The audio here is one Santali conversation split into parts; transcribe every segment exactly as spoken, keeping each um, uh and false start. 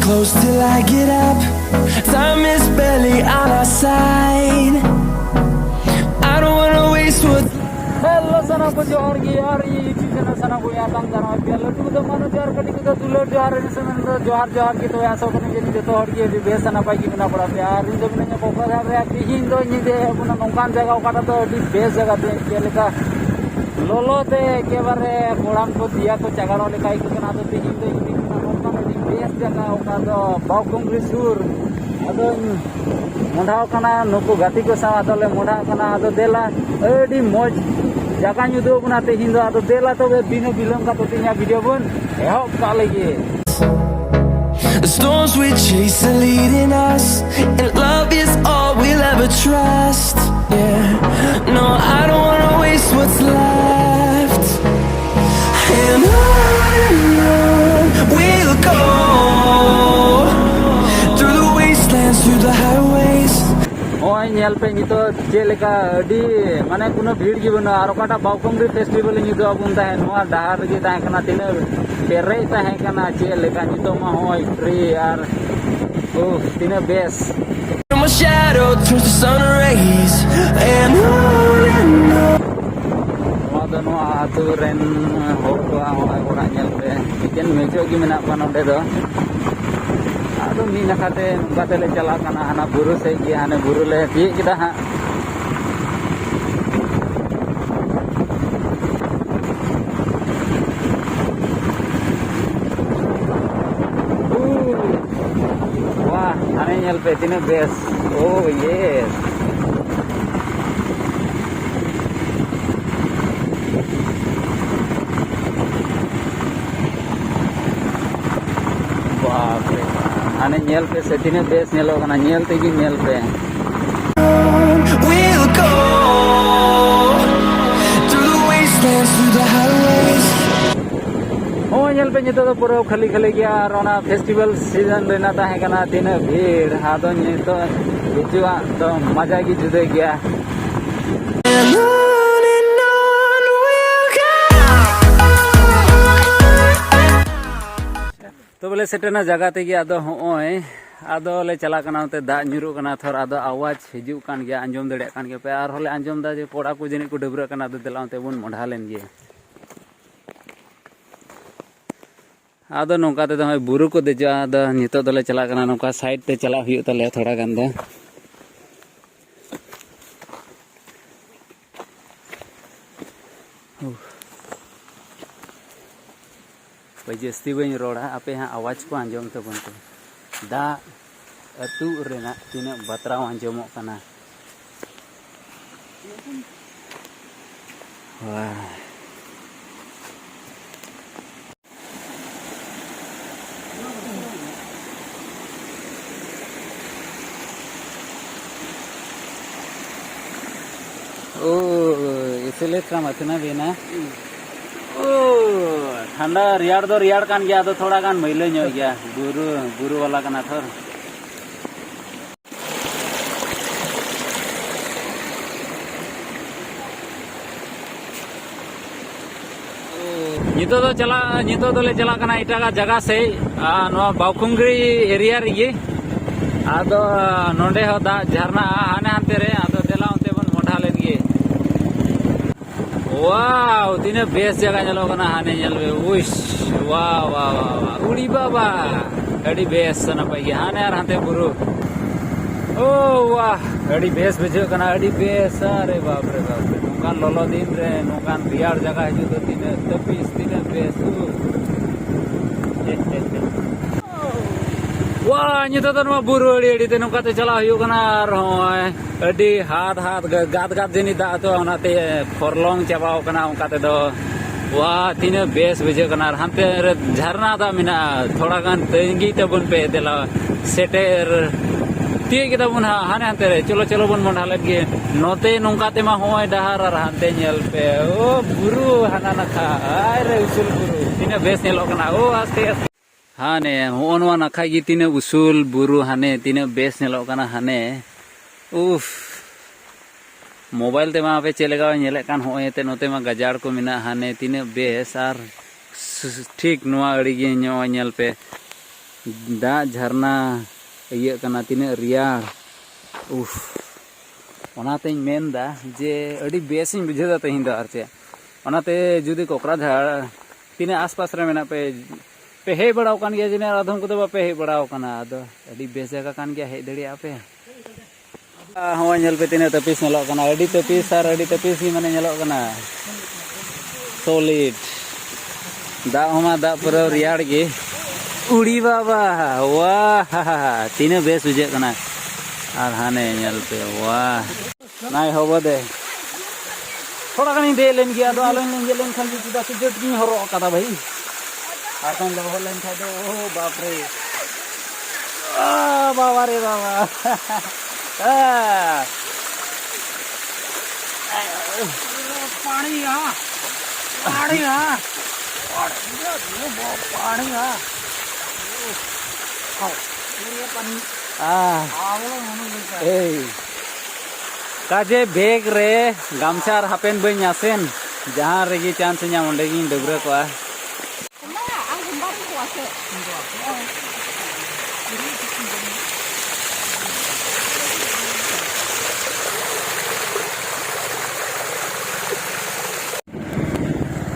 Close till I get up. Time is barely on our side. I don't wanna waste what. Hello, ᱥᱟᱱᱟᱢ ᱠᱚ ᱡᱚᱦᱟᱨ ᱜᱮ᱾ ᱟᱨ ᱤᱧ YouTube ᱪᱮᱱᱮᱞ ᱥᱟᱱᱟᱢ ᱠᱚ ᱧᱟᱯᱟᱢ ᱫᱟᱨᱟᱢ ᱯᱮᱭᱟ᱾ ᱞᱟᱹᱴᱩ ᱠᱚᱫᱚ ᱢᱟᱱᱚ ᱡᱚᱦᱟᱨ, ᱠᱟᱹᱴᱤᱡ ᱠᱚᱫᱚ ᱫᱩᱞᱟᱹᱲ ᱡᱚᱦᱟᱨ᱾ ᱤᱧ ᱥᱮᱱ ᱫᱚ ᱡᱚᱦᱟᱨ ᱡᱚᱦᱟᱨ ᱜᱮ᱾ ᱛᱚᱵᱮ ᱟᱥᱚᱜ ᱠᱟᱹᱱᱟᱹᱧ ᱡᱮ ᱡᱚᱛᱚ ᱦᱚᱲ ᱜᱮ ᱟᱹᱰᱤ ᱵᱮᱥ ᱱᱟᱯᱟᱭ ᱜᱮ ᱢᱮᱱᱟᱜ ᱵᱚᱱᱟ ᱯᱮ᱾ ᱟᱨ ᱤᱧ ᱫᱚ ᱢᱤᱱᱟᱹᱧᱟ ᱠᱚᱠᱲᱟ ᱫᱷᱟᱨ ᱨᱮ᱾ ᱟᱨ ᱛᱤᱦᱤᱧ ᱫᱚ ᱤᱧ ᱤᱫᱤᱭᱮᱫ ᱵᱚᱱᱟ ᱱᱚᱝᱠᱟᱱ ᱡᱟᱭᱜᱟ, ᱚᱠᱟᱴᱟᱜ ᱫᱚ ᱟᱹᱰᱤ ᱵᱮᱥ ᱡᱟᱭᱜᱟ ᱛᱮ, ᱪᱮᱫ ᱞᱮᱠᱟ ᱞᱚᱞᱚ ᱛᱮ ᱮᱠᱮᱵᱟᱨᱮ ᱠᱚᱲᱟᱢ ᱠᱚ ᱫᱮᱭᱟ ᱠᱚ ᱪᱟᱜᱟᱲᱚᱜ ᱞᱮᱠᱟ ᱟᱹᱭᱠᱟᱹᱜ ᱠᱟᱱᱟ᱾ ᱟᱫᱚ ᱛᱤᱦᱤᱧ ᱫᱚ ᱤᱧ ᱤᱫᱤ ᱠᱟᱱᱟ ᱱᱚᱝᱠᱟᱱ ᱟᱹᱰᱤ ᱵᱮᱥ ᱡᱟᱭᱜᱟ, ᱚᱠᱟ ᱫᱚ ᱵᱟᱣᱠᱩᱢᱵᱤ ᱥᱩᱨ᱾ ᱟᱫᱚᱧ ᱢᱚᱰᱷᱟᱣ ᱠᱟᱱᱟ ᱱᱩᱠᱩ ᱜᱟᱛᱮ ᱠᱚ ᱥᱟᱶ, ᱟᱫᱚᱞᱮ ᱢᱚᱰᱷᱟᱣ ᱠᱟᱱᱟ᱾ ᱟᱫᱚ ᱫᱮᱞᱟ, ᱟᱹᱰᱤ ᱢᱚᱡᱽ ᱡᱟᱭᱜᱟᱧ ᱩᱫᱩᱜ ᱟᱵᱚᱱᱟ ᱛᱮᱦᱮᱧ ᱫᱚ᱾ ᱟᱫᱚ ᱫᱮᱞᱟ ᱛᱚᱵᱮ ᱵᱤᱱᱟᱹ ᱵᱤᱞᱚᱢ ᱠᱟᱛᱮ ᱛᱮᱦᱮᱧᱟᱜ ᱵᱷᱤᱰᱤᱭᱳ ᱵᱚᱱ ᱮᱦᱚᱵ ᱠᱟᱜ ᱞᱮᱜᱮ᱾ The storms we chase are leading us, and love is all we'll ever trust. Yeah, no, I don't wanna waste what's left. And on and on we'll go, through the wastelands, through the highways. ᱱᱚᱜᱼᱚᱭ ᱧᱮᱞ ᱯᱮ ᱱᱤᱛᱚᱜ ᱪᱮᱫ ᱞᱮᱠᱟ ᱟᱹᱰᱤ, ᱢᱟᱱᱮ, ᱠᱳᱱᱳ ᱵᱷᱤᱲ ᱜᱮ ᱵᱟᱹᱱᱩᱜᱼᱟ᱾ ᱟᱨ ᱚᱠᱟᱴᱟᱜ ᱵᱟᱣᱠᱩᱢᱵᱤ ᱯᱷᱮᱥᱴᱤᱵᱷᱮᱞ ᱤᱧ ᱩᱫᱩᱜ ᱟᱵᱚᱱ ᱛᱟᱦᱮᱸᱫ, ᱱᱚᱣᱟ ᱰᱟᱦᱟᱨ ᱨᱮᱜᱮ ᱛᱟᱦᱮᱸ ᱠᱟᱱᱟ, ᱛᱤᱱᱟᱹᱜ ᱯᱮᱨᱮᱡ ᱛᱟᱦᱮᱸ ᱠᱟᱱᱟ ᱪᱮᱫ ᱞᱮᱠᱟ᱾ ᱱᱤᱛᱚᱜ ᱢᱟ ᱦᱚᱸᱜᱼᱚᱭ ᱯᱷᱨᱤ ᱟᱨ, ᱳᱦ, ᱛᱤᱱᱟᱹᱜ ᱵᱮᱥ᱾ My shadow turns to sun rays, and on and on. ᱱᱚᱣᱟ ᱫᱚ ᱱᱚᱣᱟ ᱟᱹᱛᱩ ᱨᱮᱱ ᱦᱚᱲ ᱠᱚᱣᱟᱜ ᱦᱚᱸᱜᱼᱚᱭ ᱚᱲᱟᱜ ᱧᱮᱞ ᱯᱮ, ᱮᱠᱮᱱ ᱢᱮᱡᱚᱜ ᱜᱮ ᱢᱮᱱᱟᱜ ᱠᱚᱣᱟ ᱱᱚᱸᱰᱮ ᱫᱚ᱾ ᱟᱫᱚ ᱢᱤᱫ ᱱᱟᱠᱷᱟᱛᱮ ᱱᱚᱝᱠᱟ ᱛᱮᱞᱮ ᱪᱟᱞᱟᱜ ᱠᱟᱱᱟ ᱦᱟᱱᱟ ᱵᱩᱨᱩ ᱥᱮᱫ ᱜᱮ, ᱦᱟᱱᱮ ᱵᱩᱨᱩ ᱞᱮ ᱛᱤᱭᱳᱜ ᱠᱮᱫᱟ ᱦᱟᱸᱜ᱾ ᱩ, ᱣᱟᱦ, ᱦᱟᱱᱮ ᱧᱮᱞ ᱯᱮ ᱛᱤᱱᱟᱹᱜ ᱵᱮᱥ᱾ ᱳ ᱭᱮᱥ᱾ ᱵᱟᱯ ᱨᱮ, ᱦᱟᱱᱮ ᱧᱮᱞ ᱯᱮ ᱥᱮ ᱛᱤᱱᱟᱹᱜ ᱵᱮᱥ ᱧᱮᱞᱚᱜ ᱠᱟᱱᱟ, ᱧᱮᱞ ᱛᱮᱜᱮ ᱧᱮᱞ ᱯᱮ᱾ We'll go through the wastelands, through the highways. ᱦᱚᱸ, ᱧᱮᱞ ᱯᱮ, ᱱᱤᱛᱚᱜ ᱫᱚ ᱯᱩᱨᱟᱹ ᱠᱷᱟᱹᱞᱤ ᱠᱷᱟᱹᱞᱤ ᱜᱮᱭᱟ᱾ ᱟᱨ ᱚᱱᱟ ᱯᱷᱮᱥᱴᱤᱵᱷᱮᱞ ᱥᱤᱡᱚᱱ ᱨᱮᱱᱟᱜ ᱛᱟᱦᱮᱸ ᱠᱟᱱᱟ ᱛᱤᱱᱟᱹᱜ ᱵᱷᱤᱲ, ᱟᱫᱚ ᱱᱤᱛᱚᱜ ᱦᱤᱡᱩᱜᱼᱟ ᱫᱚ ᱢᱟᱡᱟ ᱜᱮ ᱡᱩᱫᱟᱹ ᱜᱮᱭᱟ᱾ And on and on we'll go. ᱛᱚᱵᱮ ᱞᱮ ᱥᱮᱴᱮᱨᱱᱟ ᱡᱟᱭᱜᱟ ᱛᱮᱜᱮ᱾ ᱟᱫᱚ ᱦᱚᱸᱜᱼᱚᱭ, ᱟᱫᱚ ᱞᱮ ᱪᱟᱞᱟᱜ ᱠᱟᱱᱟ ᱚᱱᱛᱮ, ᱫᱟᱜ ᱧᱩᱨᱩᱜ ᱠᱟᱱᱟ ᱛᱷᱚᱨ, ᱟᱫᱚ ᱟᱣᱟᱡᱽ ᱦᱤᱡᱩᱜ ᱠᱟᱱ ᱜᱮᱭᱟ, ᱟᱸᱡᱚᱢ ᱫᱟᱲᱮᱭᱟᱜ ᱠᱟᱱ ᱜᱮᱭᱟ ᱯᱮ᱾ ᱟᱨᱦᱚᱸ ᱞᱮ ᱟᱸᱡᱚᱢ ᱮᱫᱟ ᱡᱮ ᱠᱚᱲᱟ ᱠᱚ ᱡᱟᱹᱱᱤᱡ ᱠᱚ ᱰᱟᱹᱵᱽᱨᱟᱹᱜ ᱠᱟᱱᱟ᱾ ᱟᱫᱚ ᱫᱮᱞᱟ ᱚᱱᱛᱮ ᱵᱚᱱ ᱢᱚᱰᱷᱟ ᱞᱮᱱ ᱜᱮ᱾ ᱟᱫᱚ ᱱᱚᱝᱠᱟ ᱛᱮᱫᱚ ᱱᱚᱜᱼᱚᱭ ᱵᱩᱨᱩ ᱠᱚ ᱫᱮᱡᱚᱜᱼᱟ᱾ ᱟᱫᱚ ᱱᱤᱛᱚᱜ ᱫᱚᱞᱮ ᱪᱟᱞᱟᱜ ᱠᱟᱱᱟ, ᱱᱚᱝᱠᱟ ᱥᱟᱭᱤᱰ ᱛᱮ ᱪᱟᱞᱟᱜ ᱦᱩᱭᱩᱜ ᱛᱟᱞᱮᱭᱟ ᱛᱷᱚᱲᱟ ᱜᱟᱱ ᱫᱚ᱾ ᱩᱦ᱾ ᱦᱳᱭ, ᱡᱟᱹᱥᱛᱤ ᱵᱟᱹᱧ ᱨᱚᱲᱟ, ᱟᱯᱮ ᱦᱟᱸᱜ ᱟᱣᱟᱡᱽ ᱠᱚ ᱟᱸᱡᱚᱢ ᱛᱟᱵᱚᱱ ᱯᱮ᱾ ᱫᱟᱜ ᱟᱹᱛᱩᱜ ᱨᱮᱱᱟᱜ ᱛᱤᱱᱟᱹᱜ ᱵᱟᱛᱨᱟᱣ ᱟᱸᱡᱚᱢᱚᱜ ᱠᱟᱱᱟ᱾ ᱣᱟᱦ᱾ ᱳ, ᱤᱥᱤᱞᱤ ᱛᱷᱚᱲᱟ ᱢᱟᱛᱷᱤᱱᱟ ᱵᱤᱱᱟ᱾ ᱳ, ᱴᱷᱟᱱᱰᱟ ᱨᱮᱭᱟᱲ ᱫᱚ ᱨᱮᱭᱟᱲ ᱠᱟᱱ ᱜᱮᱭᱟ, ᱟᱫᱚ ᱛᱷᱚᱲᱟ ᱜᱟᱱ ᱢᱟᱹᱭᱞᱟᱹ ᱧᱚᱜ ᱜᱮᱭᱟ, ᱵᱩᱨᱩ, ᱵᱩᱨᱩ ᱵᱟᱞᱟ ᱠᱟᱱᱟ ᱛᱷᱚᱨ᱾ ᱱᱤᱛᱚᱜ ᱫᱚ ᱪᱟᱞᱟᱜ, ᱱᱤᱛᱚᱜ ᱫᱚᱞᱮ ᱪᱟᱞᱟᱜ ᱠᱟᱱᱟ ᱮᱴᱟᱜᱟᱜ ᱡᱟᱭᱜᱟ ᱥᱮᱫ, ᱟᱨ ᱱᱚᱣᱟ ᱵᱟᱣᱠᱷᱩᱝᱜᱽᱨᱤ ᱮᱨᱤᱭᱟ ᱨᱮᱜᱮ᱾ ᱟᱫᱚ ᱱᱚᱸᱰᱮ ᱦᱚᱸ ᱫᱟᱜ ᱡᱷᱟᱨᱱᱟᱜᱼᱟ ᱦᱟᱱᱮ ᱦᱟᱱᱛᱮ ᱨᱮ, ᱟᱫᱚ ᱫᱮᱞᱟ ᱚᱱᱛᱮ ᱵᱚᱱ ᱢᱚᱰᱷᱟ ᱞᱮᱱ ᱜᱮ᱾ ᱣᱟᱣ, ᱛᱤᱱᱟᱹᱜ ᱵᱮᱥ ᱡᱟᱭᱜᱟ ᱧᱮᱞᱚᱜ ᱠᱟᱱᱟ ᱦᱟᱱᱮ, ᱧᱮᱞ ᱢᱮ᱾ ᱩᱭᱥ, ᱣᱟᱣ, ᱣᱟᱣ, ᱣᱟᱣ, ᱣᱟᱣ, ᱩᱲᱤ ᱵᱟᱵᱟ, ᱟᱹᱰᱤ ᱵᱮᱥ ᱱᱟᱯᱟᱭ ᱜᱮ ᱦᱟᱱᱮ ᱟᱨ ᱦᱟᱱᱛᱮ ᱵᱩᱨᱩ᱾ ᱳ ᱣᱟᱦ, ᱟᱹᱰᱤ ᱵᱮᱥ ᱵᱩᱡᱷᱟᱹᱜ ᱠᱟᱱᱟ, ᱟᱹᱰᱤ ᱵᱮᱥ᱾ ᱟᱨᱮ ᱵᱟᱯ ᱨᱮ ᱵᱟᱯ ᱨᱮ, ᱱᱚᱝᱠᱟᱱ ᱞᱚᱞᱚ ᱫᱤᱱ ᱨᱮ ᱱᱚᱝᱠᱟᱱ ᱨᱮᱭᱟᱲ ᱡᱟᱭᱜᱟ ᱦᱤᱡᱩᱜ ᱫᱚ ᱛᱤᱱᱟᱹᱜ ᱛᱟᱹᱯᱤᱥ, ᱛᱤᱱᱟᱹᱜ ᱵᱮᱥ᱾ ᱩᱦ᱾ ᱣᱟ, ᱱᱤᱛᱚᱜ ᱫᱚ ᱱᱚᱣᱟ ᱵᱩᱨᱩ ᱟᱲᱮ ᱟᱲᱮ ᱛᱮ ᱱᱚᱝᱠᱟ ᱛᱮ ᱪᱟᱞᱟᱜ ᱦᱩᱭᱩᱜ ᱠᱟᱱᱟ᱾ ᱟᱨ ᱦᱚᱸᱜᱼᱚᱭ ᱟᱹᱰᱤ ᱦᱟᱫ ᱦᱟᱫ ᱜᱟ-, ᱜᱟᱫ ᱜᱟᱫ ᱡᱟᱹᱱᱤᱡ ᱫᱟᱜ ᱛᱚ, ᱚᱱᱟᱛᱮ ᱯᱷᱚᱨᱞᱚᱝ ᱪᱟᱵᱟᱣ ᱠᱟᱱᱟ ᱚᱱᱠᱟ ᱛᱮᱫᱚ᱾ ᱣᱟ, ᱛᱤᱱᱟᱹᱜ ᱵᱮᱥ ᱵᱩᱡᱷᱟᱹᱜ ᱠᱟᱱᱟ᱾ ᱟᱨ ᱦᱟᱱᱛᱮ ᱨᱮ ᱡᱷᱟᱨᱱᱟ ᱫᱟᱜ ᱢᱮᱱᱟᱜᱼᱟ᱾ ᱛᱷᱚᱲᱟ ᱜᱟᱱ ᱛᱟᱺᱜᱤ ᱛᱟᱵᱚᱱ ᱯᱮ, ᱫᱮᱞᱟ ᱥᱮᱴᱮᱨ ᱛᱤᱭᱳᱜ ᱠᱮᱫᱟ ᱵᱚᱱ ᱦᱟᱸᱜ ᱦᱟᱱᱮ ᱦᱟᱱᱛᱮ ᱨᱮ᱾ ᱪᱚᱞᱚ, ᱪᱚᱞᱚ ᱵᱚᱱ ᱢᱚᱸᱰᱷᱟ ᱞᱮᱫ ᱜᱮ᱾ ᱱᱚᱛᱮ ᱱᱚᱝᱠᱟ ᱛᱮᱢᱟ ᱦᱚᱸᱜᱼᱚᱭ ᱰᱟᱦᱟᱨ, ᱟᱨ ᱦᱟᱱᱛᱮ ᱧᱮᱞ ᱯᱮ, ᱳ ᱵᱩᱨᱩ ᱦᱟᱱᱟ ᱱᱟᱠᱷᱟ, ᱟᱭ ᱨᱮ ᱩᱥᱩᱞ ᱵᱩᱨᱩ, ᱛᱤᱱᱟᱹᱜ ᱵᱮᱥ ᱧᱮᱞᱚᱜ ᱠᱟᱱᱟ᱾ ᱳ ᱟᱥᱛᱮ ᱟᱥᱛᱮ᱾ ᱦᱟᱱᱮ ᱦᱚᱸᱜᱼᱚ ᱱᱚᱣᱟ ᱱᱟᱠᱷᱟ ᱜᱮ ᱛᱤᱱᱟᱹᱜ ᱩᱥᱩᱞ ᱵᱩᱨᱩ, ᱦᱟᱱᱮ ᱛᱤᱱᱟᱹᱜ ᱵᱮᱥ ᱧᱮᱞᱚᱜ ᱠᱟᱱᱟ ᱦᱟᱱᱮ᱾ ᱩᱯᱷ, ᱢᱳᱵᱟᱭᱤᱞ ᱛᱮᱢᱟ ᱟᱯᱮ ᱪᱮᱫ ᱞᱮᱠᱟ ᱧᱮᱞᱮᱫ ᱠᱟᱱ, ᱦᱚᱸᱜᱼᱚᱭ ᱮᱱᱛᱮᱫ ᱱᱚᱛᱮ ᱢᱟ ᱜᱟᱡᱟᱲ ᱠᱚ ᱢᱮᱱᱟᱜᱼᱟ ᱦᱟᱱᱮ ᱛᱤᱱᱟᱹᱜ ᱵᱮᱥ᱾ ᱟᱨ ᱴᱷᱤᱠ ᱱᱚᱣᱟ ᱟᱹᱲᱤ ᱜᱮ ᱱᱚᱜᱼᱚᱭ ᱧᱮᱞ ᱯᱮ, ᱫᱟᱜ ᱡᱷᱟᱨᱱᱟ ᱤᱭᱟᱹᱜ ᱠᱟᱱᱟ, ᱛᱤᱱᱟᱹᱜ ᱨᱮᱭᱟᱲ᱾ ᱩᱯᱷ, ᱚᱱᱟᱛᱮᱧ ᱢᱮᱱᱫᱟ ᱡᱮ ᱟᱹᱰᱤ ᱵᱮᱥᱤᱧ ᱵᱩᱡᱷᱟᱹᱣᱫᱟ ᱛᱮᱦᱮᱧ ᱫᱚ᱾ ᱟᱨ ᱪᱮᱫ, ᱚᱱᱟᱛᱮ ᱡᱩᱫᱤ ᱠᱚᱠᱨᱟᱡᱷᱟᱲ ᱛᱤᱱᱟᱹᱜ ᱟᱥᱯᱟᱥ ᱨᱮ ᱢᱮᱱᱟᱜ ᱯᱮ, ᱯᱮ ᱦᱮᱡ ᱵᱟᱲᱟᱣ ᱟᱠᱟᱱ ᱜᱮᱭᱟ, ᱡᱟᱹᱱᱤᱡ ᱟᱫᱷᱚᱢ ᱠᱚᱫᱚ ᱵᱟᱯᱮ ᱦᱮᱡ ᱵᱟᱲᱟᱣ ᱟᱠᱟᱱᱟ, ᱟᱫᱚ ᱟᱹᱰᱤ ᱵᱮᱥ ᱡᱟᱭᱜᱟ ᱠᱟᱱ ᱜᱮᱭᱟ, ᱦᱮᱡ ᱫᱟᱲᱮᱭᱟᱜᱼᱟ ᱯᱮ᱾ ᱟᱨ ᱦᱚᱸᱜᱼᱚᱭ ᱧᱮᱞ ᱯᱮ, ᱛᱤᱱᱟᱹᱜ ᱛᱟᱹᱯᱤᱥ ᱧᱮᱞᱚᱜ ᱠᱟᱱᱟ, ᱟᱹᱰᱤ ᱛᱟᱹᱯᱤᱥ ᱟᱨ ᱟᱹᱰᱤ ᱛᱟᱹᱯᱤᱥ ᱜᱮ ᱢᱟᱱᱮ ᱧᱮᱞᱚᱜ ᱠᱟᱱᱟ᱾ ᱥᱚᱞᱤᱰ ᱫᱟᱜ ᱦᱚᱸ ᱢᱟ ᱫᱟᱜ ᱯᱩᱨᱟᱹ ᱨᱮᱭᱟᱲ ᱜᱮ᱾ ᱩᱲᱤ ᱵᱟᱵᱟ, ᱣᱟᱦ, ᱛᱤᱱᱟᱹᱜ ᱵᱮᱥ ᱵᱩᱡᱷᱟᱹᱜ ᱠᱟᱱᱟ᱾ ᱟᱨ ᱦᱟᱱᱮ ᱧᱮᱞ ᱯᱮ, ᱣᱟᱦ᱾ ᱱᱟᱭ ᱦᱚᱵᱚ ᱫᱮ᱾ ᱛᱷᱚᱲᱟ ᱜᱟᱱᱤᱧ ᱫᱮᱡ ᱞᱮᱱ ᱜᱮᱭᱟ, ᱟᱫᱚ ᱟᱞᱚᱧ ᱞᱮᱸᱡᱮᱫ ᱞᱮᱱᱠᱷᱟᱱ ᱫᱚ ᱪᱮᱫᱟᱜ ᱥᱮ ᱡᱟᱹᱛ ᱜᱤᱧ ᱦᱚᱨᱚᱜ ᱟᱠᱟᱫᱟ ᱵᱷᱟᱹᱭ᱾ ᱟᱨ ᱠᱷᱟᱱ ᱞᱚᱦᱚᱫ ᱞᱮᱱᱠᱷᱟᱱ ᱫᱚ, ᱳᱦᱳ ᱵᱟᱯ ᱨᱮ᱾ ᱟ, ᱵᱟᱵᱟ ᱨᱮ ᱵᱟᱵᱟ᱾ ᱟ᱾ पानी यहाँ, पानी यहाँ, पानी यहाँ। ᱟᱦ, ᱮᱭ, ᱠᱟᱡᱮ ᱵᱮᱜᱽ ᱨᱮ ᱜᱟᱢᱪᱷᱟ ᱟᱨ ᱦᱟᱯᱮᱱ ᱵᱟᱹᱧ ᱟᱥᱮᱱ, ᱡᱟᱦᱟᱸ ᱨᱮᱜᱮ ᱪᱟᱱᱥ ᱤᱧᱟᱢ ᱚᱸᱰᱮ ᱜᱤᱧ ᱰᱟᱹᱵᱽᱨᱟᱹ ᱠᱚᱜᱼᱟ᱾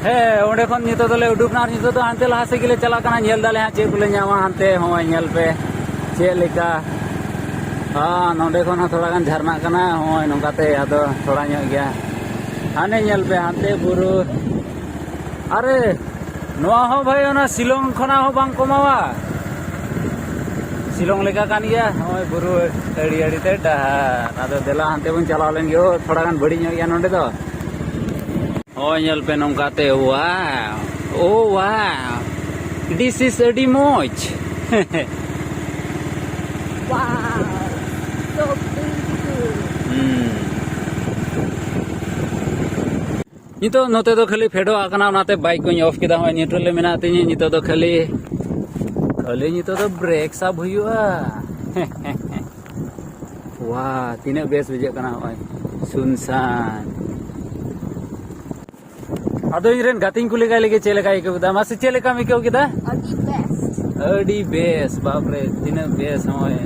ᱦᱮᱸ, ᱚᱸᱰᱮ ᱠᱷᱚᱱ ᱱᱤᱛᱚᱜ ᱫᱚᱞᱮ ᱩᱰᱩᱠ ᱱᱟ, ᱟᱨ ᱱᱤᱛᱚᱜ ᱫᱚ ᱦᱟᱱᱛᱮ ᱞᱟᱦᱟ ᱥᱮᱫ ᱜᱮᱞᱮ ᱪᱟᱞᱟᱜ ᱠᱟᱱᱟ᱾ ᱧᱮᱞ ᱫᱟᱞᱮ ᱦᱟᱸᱜ ᱪᱮᱫ ᱠᱚᱞᱮ ᱧᱟᱢᱟ ᱦᱟᱱᱛᱮ᱾ ᱦᱚᱸᱜᱼᱚᱭ ᱧᱮᱞ ᱯᱮ ᱪᱮᱫ ᱞᱮᱠᱟ᱾ ᱦᱚᱸ, ᱱᱚᱸᱰᱮ ᱠᱷᱚᱱ ᱦᱚᱸ ᱛᱷᱚᱲᱟ ᱜᱟᱱ ᱡᱷᱟᱨᱱᱟᱜ ᱠᱟᱱᱟ᱾ ᱦᱚᱸᱜᱼᱚᱭ ᱱᱚᱝᱠᱟᱛᱮ ᱟᱫᱚ ᱛᱷᱚᱲᱟ ᱧᱚᱜ ᱜᱮᱭᱟ᱾ ᱦᱟᱱᱮ ᱧᱮᱞ ᱯᱮ, ᱦᱟᱱᱛᱮ ᱵᱩᱨᱩ᱾ ᱟᱨᱮ, ᱱᱚᱣᱟ ᱦᱚᱸ ᱵᱷᱟᱹᱭ ᱚᱱᱟ ᱥᱤᱞᱚᱝ ᱠᱷᱚᱱᱟᱜ ᱦᱚᱸ ᱵᱟᱝ ᱠᱚᱢᱟᱣᱟ᱾ ᱥᱤᱞᱚᱝ ᱞᱮᱠᱟ ᱠᱟᱱ ᱜᱮᱭᱟ᱾ ᱱᱚᱜᱼᱚᱭ ᱵᱩᱨᱩ ᱟᱹᱲᱤ ᱟᱹᱲᱤ ᱛᱮ ᱰᱟᱦᱟᱨ᱾ ᱟᱫᱚ ᱫᱮᱞᱟ ᱦᱟᱱᱛᱮ ᱵᱚᱱ ᱪᱟᱞᱟᱣ ᱞᱮᱱ ᱜᱮ᱾ ᱳ, ᱛᱷᱚᱲᱟ ᱜᱟᱱ ᱵᱟᱹᱲᱤᱡ ᱧᱚᱜ ᱜᱮᱭᱟ ᱱᱚᱸᱰᱮ ᱫᱚ᱾ ᱦᱳᱭ, ᱧᱮᱞ ᱯᱮ ᱱᱚᱝᱠᱟᱛᱮ, wow, oh wow, this is ᱟᱹᱰᱤ ᱢᱚᱡᱽ᱾ Wow, so beautiful. ᱦᱩᱸ᱾ ᱱᱤᱛᱚᱜ ᱱᱚᱛᱮ ᱫᱚ ᱠᱷᱟᱹᱞᱤ ᱯᱷᱮᱰᱚᱜ ᱟᱠᱟᱱᱟ, ᱚᱱᱟᱛᱮ ᱵᱟᱭᱤᱠ ᱠᱚᱧ ᱚᱯᱷ ᱠᱮᱫᱟ᱾ ᱦᱚᱸᱜᱼᱚᱭ ᱱᱤᱭᱩᱴᱨᱟᱞ ᱨᱮ ᱢᱮᱱᱟᱜ ᱛᱤᱧᱟᱹ᱾ ᱱᱤᱛᱚᱜ ᱫᱚ ᱠᱷᱟᱹᱞᱤ, ᱠᱷᱟᱹᱞᱤ ᱱᱤᱛᱚᱜ ᱫᱚ ᱵᱨᱮᱠ ᱥᱟᱵ ᱦᱩᱭᱩᱜᱼᱟ᱾ ᱣᱟ, ᱛᱤᱱᱟᱹᱜ ᱵᱮᱥ ᱵᱩᱡᱷᱟᱹᱜ ᱠᱟᱱᱟ ᱦᱚᱸᱜᱼᱚᱭ ᱥᱩᱱᱥᱟᱱ᱾ ᱟᱫᱚ ᱤᱧ ᱨᱮᱱ ᱜᱟᱛᱮᱧ ᱠᱩᱞᱤ ᱠᱟᱭ ᱞᱮᱜᱮ ᱪᱮᱫ ᱞᱮᱠᱟᱭ ᱟᱹᱭᱠᱟᱹᱣ ᱠᱮᱫᱟ᱾ ᱢᱟᱥᱮ, ᱪᱮᱫ ᱞᱮᱠᱟᱢ ᱟᱹᱭᱠᱟᱹᱣ ᱠᱮᱫᱟ? ᱟᱹᱰᱤ ᱵᱮᱥ᱾ ᱟᱹᱰᱤ ᱵᱮᱥ, ᱵᱟᱯ ᱨᱮ, ᱛᱤᱱᱟᱹᱜ ᱵᱮᱥ᱾ ᱱᱚᱜᱼᱚᱭ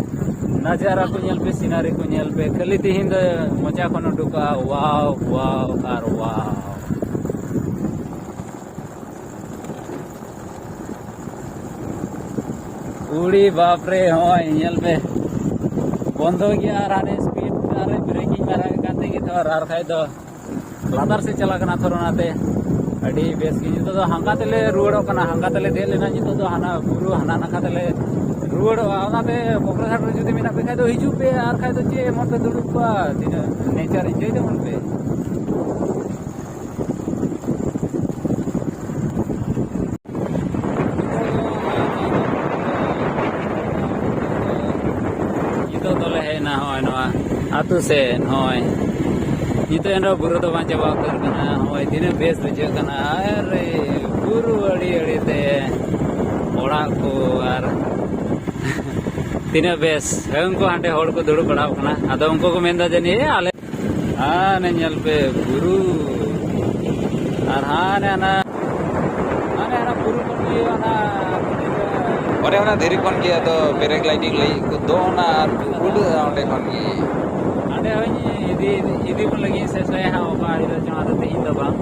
ᱱᱟᱡᱟᱨᱟ ᱠᱚ ᱧᱮᱞ ᱯᱮ, ᱥᱤᱱᱟᱨᱤ ᱠᱚ ᱧᱮᱞ ᱯᱮ, ᱠᱷᱟᱹᱞᱤ ᱛᱤᱦᱤᱧ ᱫᱚ ᱢᱚᱪᱟ ᱠᱷᱚᱱ ᱩᱰᱩᱠᱚᱜᱼᱟ, wow, wow ᱟᱨ wow᱾ ᱩᱲᱤ ᱵᱟᱯ ᱨᱮ, ᱦᱚᱸᱜᱼᱚᱭ ᱧᱮᱞ ᱯᱮ, ᱵᱚᱱᱫᱚ ᱜᱮᱭᱟ᱾ ᱟᱨ ᱦᱟᱱᱮ speed ᱟᱨ braking ᱢᱟᱨᱟᱣ ᱠᱟᱱ ᱛᱮᱜᱮ ᱛᱚ, ᱟᱨ ᱠᱷᱟᱡ ᱫᱚ ᱞᱟᱛᱟᱨ ᱥᱮᱫ ᱪᱟᱞᱟᱜ ᱠᱟᱱᱟ ᱛᱷᱚᱨ, ᱚᱱᱟᱛᱮ ᱟᱹᱰᱤ ᱵᱮᱥ ᱜᱮ᱾ ᱱᱤᱛᱚᱜ ᱫᱚ ᱦᱟᱸᱜᱟ ᱛᱮᱞᱮ ᱨᱩᱣᱟᱹᱲᱚᱜ ᱠᱟᱱᱟ, ᱦᱟᱸᱜᱟ ᱛᱮᱞᱮ ᱫᱮᱡ ᱞᱮᱱᱟ, ᱱᱤᱛᱚᱜ ᱫᱚ ᱦᱟᱱᱟ ᱵᱩᱨᱩ ᱦᱟᱱᱟ ᱱᱟᱠᱷᱟ ᱛᱮᱞᱮ ᱨᱩᱣᱟᱹᱲᱚᱜᱼᱟ᱾ ᱚᱱᱟᱛᱮ ᱠᱚᱠᱲᱟ ᱜᱷᱟᱴ ᱨᱮ ᱡᱩᱫᱤ ᱢᱮᱱᱟᱜ ᱯᱮ ᱠᱷᱟᱡ ᱫᱚ ᱦᱤᱡᱩᱜ ᱯᱮ, ᱟᱨ ᱠᱷᱟᱡ ᱫᱚ ᱪᱮᱫ ᱮᱢᱚᱱ ᱯᱮ ᱫᱩᱲᱩᱵ ᱠᱚᱜᱼᱟ, ᱛᱤᱱᱟᱹᱜ nature enjoy ᱛᱟᱵᱚᱱ ᱯᱮ᱾ ᱱᱤᱛᱚᱜ ᱫᱚᱞᱮ ᱦᱮᱡ ᱮᱱᱟ ᱦᱚᱸᱜᱼᱚᱭ ᱱᱚᱣᱟ ᱟᱹᱛᱩ ᱥᱮᱫ᱾ ᱦᱚᱸᱜᱼᱚᱭ ᱱᱤᱛᱚᱜ ᱮᱱᱨᱮᱦᱚᱸ ᱵᱩᱨᱩ ᱫᱚ ᱵᱟᱝ ᱪᱟᱵᱟ ᱩᱛᱟᱹᱨ ᱠᱟᱱᱟ᱾ ᱦᱚᱸᱜᱼᱚᱭ ᱛᱤᱱᱟᱹᱜ ᱵᱮᱥ ᱵᱩᱡᱷᱟᱹᱜ ᱠᱟᱱᱟ᱾ ᱟᱨᱮ, ᱵᱩᱨᱩ ᱟᱲᱮ ᱟᱲᱮ ᱛᱮ ᱚᱲᱟᱜ ᱠᱚ ᱟᱨ ᱛᱤᱱᱟᱹᱜ ᱵᱮᱥ᱾ ᱩᱱᱠᱩ ᱦᱟᱸᱰᱮ ᱦᱚᱲ ᱠᱚ ᱫᱩᱲᱩᱵ ᱵᱟᱲᱟᱣ ᱠᱟᱱᱟ᱾ ᱟᱫᱚ ᱩᱱᱠᱩ ᱠᱚ ᱢᱮᱱᱫᱟ ᱡᱟᱹᱱᱤᱡ, "ᱮ, ᱟᱞᱮ" ᱦᱟᱱᱮ ᱧᱮᱞ ᱯᱮ ᱵᱩᱨᱩ, ᱟᱨ ᱦᱟᱱᱮ ᱦᱟᱱᱟ, ᱦᱟᱱᱮ ᱦᱟᱱᱟ ᱵᱩᱨᱩ ᱠᱷᱚᱱ ᱜᱮ ᱚᱱᱟ ᱚᱱᱮ ᱚᱱᱟ ᱫᱷᱤᱨᱤ ᱠᱷᱚᱱ ᱜᱮ ᱟᱫᱚ paragliding ᱞᱟᱹᱜᱤᱫ ᱠᱚ ᱫᱚᱱᱟ ᱟᱨ ᱠᱚ ᱩᱰᱟᱹᱜᱼᱟ ᱚᱸᱰᱮ ᱠᱷᱚᱱ ᱜᱮ᱾ ᱦᱟᱸᱰᱮ ᱦᱚᱸᱧ ᱤᱫᱤ, ᱤᱫᱤ ᱵᱚᱱ ᱞᱟᱹᱜᱤᱫ ᱥᱮ ᱥᱮ ᱦᱟᱸᱜ ᱚᱠᱟ ᱦᱤᱞᱳᱜ ᱪᱚᱝ, ᱟᱫᱚ ᱛᱮᱦᱮᱧ ᱫᱚ ᱵᱟᱝ᱾